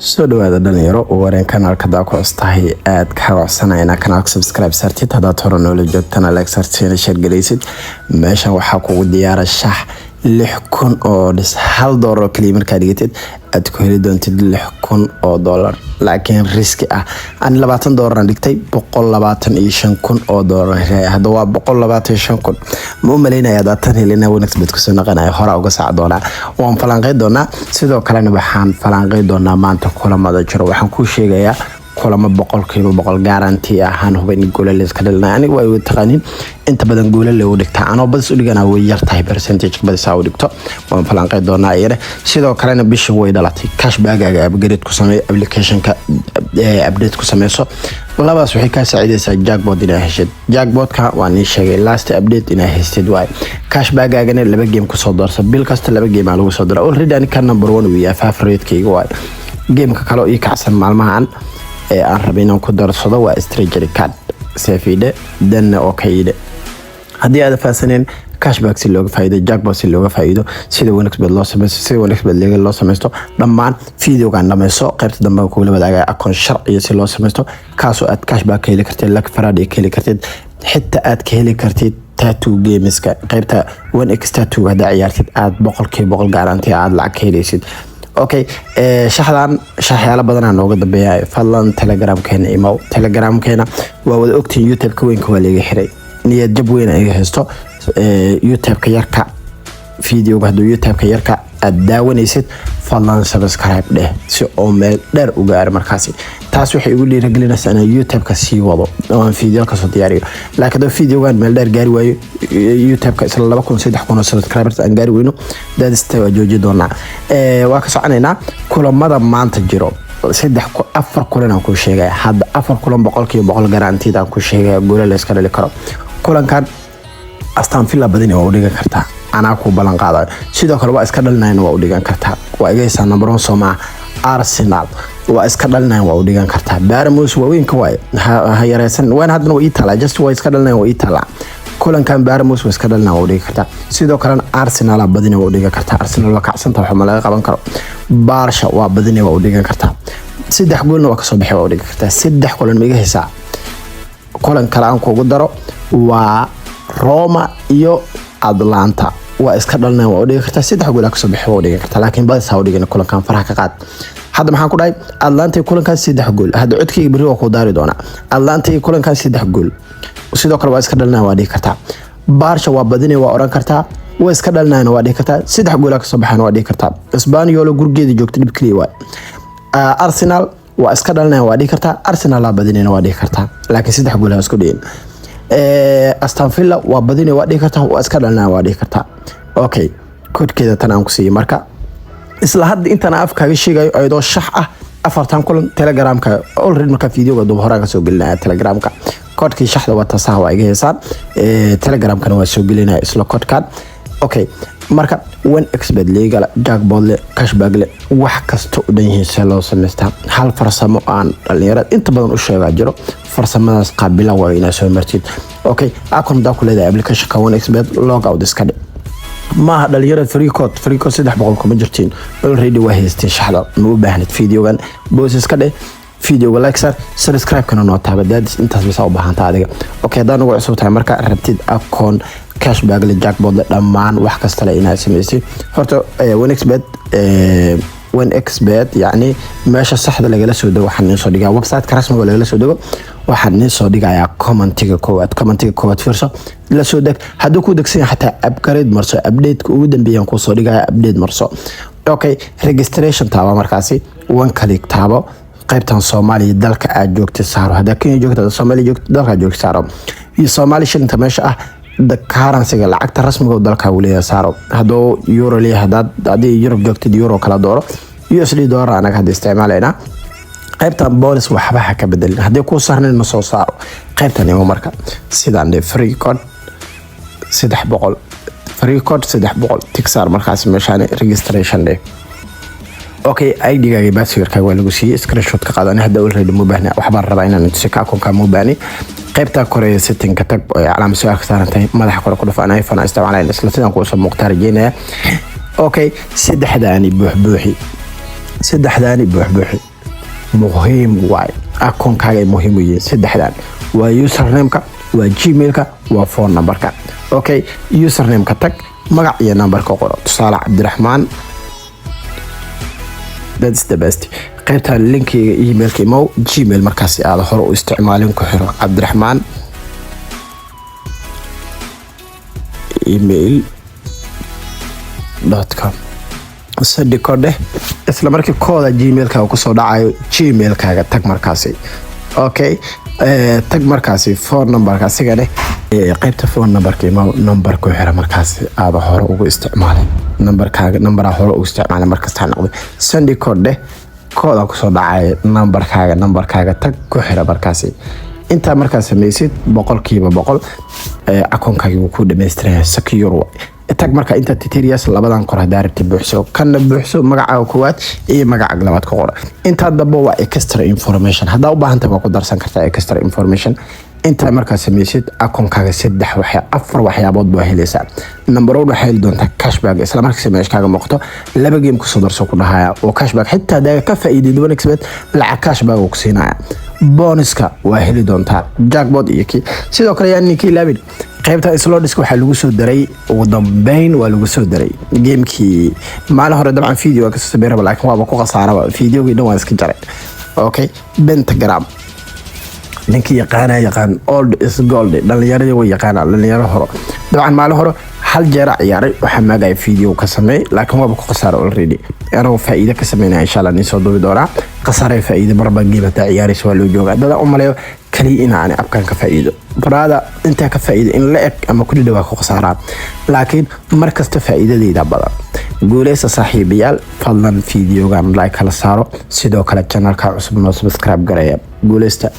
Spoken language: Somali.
Soo dhawaada dhalinyaro. Ugu horeen, kanaalka hadaa ku custahay, aad kaa codsanaya inaa kanaalka subscribe sartid. Haddaad hore noola joogtana, like sartid, share galaysid. Meeshan waxaa kugu diyaara shax 6000 oo dhis $1 oo kaliya markaa dhigatid aad ku heli doontid $6000, laakiin risk ah. Ani $20 aan dhigtay, 125,000 oo doolar. Hadda waa 125,000. Ma u malaynaya haddaa tan helina 1xBet kusoo naqanayo, horaa uga saac doonaa. Waan falanqey doonaa. Sidoo kalena waxaan falanqey doonaa maanta kulamada jiro. Waxaan kuu sheegayaa kulamo 100% guarantee ahaan huba in goolal iska dhalinaya. Aniga waa taqaanin, inta badan goolal u dhigtaa. Anoo badis u dhigana, way yartahay percentage badisaa u dhigto. Waan falanqey doonaa iyana. Sidoo kalena bisha way dhalatay. Cashbackaaga upgrade ku sameey, applicationka update ku sameyso. Labadaas waxay kaa saacideysaa jackpot inaa heshid. Jackpotka waa nii sheegay, last update inaa haystid waay. Cashbackgaagana laba game kusoo doorsa. Bil kasta laba game aa lagu soo dira. Already ani ka number one uu yahay, favorite-kayga waay. Gameka kale oo ii kacsan maalmahan ee aan rabay inaan ku darsado waa strategy card sefide danna oo kayidhe. Haddii aad fahansaneen cashback si looga faa'iido, jackpot si looga faa'iido, sida 1xBet loo sameysto, sida 1xBet legal loo sameysto, dhammaan videogan dhameyso. Qaybta dambe kugula wadaagaya akoon sharciya si loo sameysto, kaasoo aad cashback ka heli kartid, lucky Friday ka heli kartid, xitaa aad ka heli kartid tattoo gameska. Qaybta one x tattoo haddaa ciyaartid, aad 100% guarantee aad lacag ka helaysid. Okay, shaxdan shaxyaalo badanaa nooga dambeeya. Fadlan Telegramkeena imow. Telegramkeena waa wada ogtiin. YouTube-ka weynka waa laga xiray, niyad jab weyn iga haysto. YouTube-ka yarka, videoga hadduu YouTube-ka yarka aad daawanaysid, fadlan subscribe dheh si oo meel dheer u gaaro. Markaasi taas waxay igu dhiiragelinaysaa inaan YouTube-ka sii wado oo aan video kasoo diyaariyo. Laakiin hadduu videogan meel dheer gaari waayo, YouTube-ka isla 2000, 3000 oo subscribers aan gaari weyno, daadista waa jooji doonaa. Waa ka soconaynaa kulamada maanta jiro. Saddex, afar kulan aan ku sheegaya hadda. Afar kulan 100% guaranteed aan ku sheegaya, goola la iska dhali karo. Kulankan Aston Villa badani waa u dhigan kartaa, anaa ku ballan qaadayo. Sidoo kale waa iska dhalinayan, waa u dhigan kartaa. Waa igaysaa number one soomaa. Arsenal waa iska dhalinayan, waa u dhigan kartaa. Bournemouth waaweynka waaye, ha yareysan. Waan haddana waa ii taalaa, just waa iska dhalinayan, waa ii taalaa. Kulankan Bournemouth waa iska dhalinayan, waa u dhigan kartaa. Sidoo kalena Arsenal badini waa u dhigan kartaa. Arsenal waa kacsanta, waxa ma laga qaban karo. Barca waa badini, waa u dhigan kartaa. Saddex goolna waa kasoo baxay, waa u dhigan kartaa. Saddex kulan ma iga haysaa? Kulan kale aan kugu daro waa Roma iyo Atalanta. Waa iska dhalinayan, waa u dhigi kartaa. Saddex gool kasoo baxay, waa u dhigi kartaa, laakiin badis ha u dhigin kulankan, faraha ka qaad. Hadda maxaan ku dhahay? Atalanta kulankaas saddex gool. Hadda codkayga berri waa ku daari doonaa. Atalanta kulankaas saddex gool. Sidoo kale waa iska dhalinayan, waa dhigi kartaa. Barca waa badinay, waa oran kartaa. Waa iska dhalinayan, waa dhigi kartaa. Saddex gool kasoo baxayan, waa dhigi kartaa. Espanyol gurigeeda joogta, dhib keliya waay. Arsenal waa iska dhalinayan, waa dhigi kartaa. Arsenal aa badinayna, waa dhigi kartaa, laakiin saddex gool ha isku dhigin. Aston Villa waa badinay, waa dhigi kartaa. Waa iska dhalinayan, waa dhigi kartaa. Okay, koodkeeda tan aan ku siiyey. Marka isla hadda intaan afkaaga sheegayo ayadoo shax ah, afartan kulan Telegramka already markaa videoga duba horaan kasoo gelinaya Telegramka. Koodkii shaxda waa tasaha, waa iga heesaan. Telegramkana waa soo gelinaya isla koodkan. Okay, marka 1xBet legal, jackpot le, cashback le, wax kasta u dhan yihiin. See loo samaystaa? Hal farsamo aan dhalinyarada inta badan u sheegaa jiro. Farsamadaas qaabila waa inaa soo martid. Okay, account hadaa ku leedahay applicationka 1xBet, log out iska dhe. Maaha dhalinyarada free code. Free code 300 kuma jirtiin, already waa haysteen. Shaxda ma u baahnid. Videogan pause iska dheh, videoga like saar, subscribe-kana noo taaba. Daadis intaas basaa u baahanta adiga. Okay, haddaan ugu cusub tahay, marka rabtid account cashback le, jackpot le, dhammaan wax kasta le inaad samaysay, horta 1xBet, 1xBet yacni meesha saxda lagala soo dego waxaan idiin soo dhigaa, website-ka rasmiga lagala soo dego waxaan idiin soo dhigayaa commentiga koowaad. Commentiga koowaad fiirso, la soo deg. Hadduu ku degsan yahay xataa, upgrade marso. Update-ka ugu dambeeyaan kuu soo dhigaya, update marso. Okay, registration taabo. Markaasi one click taabo. Qaybtan Soomaaliya dalka aad joogta saaro. Haddaa Kenya joogta, haddaa Soomaaliya joogta, dalka aad joogta saaro. Iyo Soomaali shilinta meesha ah, currency-ga lacagta rasmiga dalka uu leeyahay saaro. Hadduu euro leeyahay, hadaad haddii Yurub joogtid, euro kala dooro. USD dollar anaga hadda isticmaalaynaa. Qaybtan bonus waxba ha ka bedelin. Haddii kuu saarnayn, ma soo saaro. Qaybtan imo. Marka sidaan dhe: free code 300, free code 300 tick saar. Markaas meeshaan registration dhe. Okay, ID-gaaga, passwordkaaga waa lagu siiyey. Screenshot ka qaadani hadda. Already ma baahni, waxbaan rabaa inaan tusi ka akoonka ma baahni. Qaybta kore settingka tag oo calaamad su'aal ka saaran tahay, madaxa kore ku dhufan. iPhone aan isticmaalayn, isla sidaan kuusoo muuqtaa rajeynaya. Okay, saddexdaani buuxbuuxi. Saddexdaani buuxbuuxi, muhiim waay. Akoonkaaga ay muhiim u yihiin saddexdan: waa usernameka, waa Gmailka, waa phone numberka. Okay, usernameka tag, magac iyo numberka qoro. Tusaale, Cabdiraxmaan, that's the best. Qaybta linkiga emailka imow, Gmail markaasi aad hore u isticmaalin ku xiro, Cabdiraxmaan email.com, send code dheh. Isla markii kooda Gmailkaaga kusoo dhacayo, Gmailkaaga tag markaasi. Okay, tag markaasi phone numberka asiga dheh. Qaybta phone numberka imow, number ku xira markaasi aada hore ugu isticmaalin numberkaaga, numberaa hore ugu isticmaalin markasta noqdo. Send code dheh, kooda kusoo dhacaya numberkaaga, numberkaaga tag, ku xira markaasi. Intaa markaa samaysid, 100% akoonkaagi wuu ku dhamaystiraya, secure waay. Tag marka inta titerias labadan qor hadaa rabta buuxso, kana buuxso, magacaaga koowaad iyo magacaaga labaad ku qora. Intaa dambe waa extra information, haddaa u baahantahay waa ku darsan kartaa extra information. Intaa markaa samaysid, akoonkaaga saddex waxya, afar waxyaabood baa helaysaa. Number one, waxaa heli doontaa cashback. Isla markiisa meesha kaaga muuqato, laba game kusoo darso ku dhahaya oo cashback. Xitaa hadaa ka faa'iideyd 1xBet, lacag cashback uu ku siinaya. Bonuska waa heli doontaa, jackpot iyo kii sidoo kale. Yaa ninka ilaabin, qaybta slotska waxaa lagu soo daray, ugu dambeyn waa lagu soo daray gamekii maalin hore. Dabcan video waa kasoo samey raba, laakiin waaba ku khasaaraba, videogii dhan waan iska jaray. Okay, Pentagram ninkii yaqaana yaqaan, old is gold. Dhalinyaradii way yaqaanaan, dhalinyaro horo. Dabcan maalin hore hal jeera ciyaaray, waxaa maagaya video ka sameey, laakiin waaba ku khasaara already. Anagoo faa'iido ka sameynaya, insha Allah, niin soo duubi doonaa. Khasaare faa'iido marba game hataa ciyaaraysa waa loo joogaa. Dada u maleeyo kaliya in aan appkan ka faa'iido baraada, intaa ka faa'iido in la eg ama ku dhidhawaa ku khasaaraa, laakiin mar kasta faa'iidadeyda badan. Guuleysta, saaxiibayaal. Fadlan videogan like kala saaro, sidoo kale channelka cusub noo subscribe garaya. Guuleysta.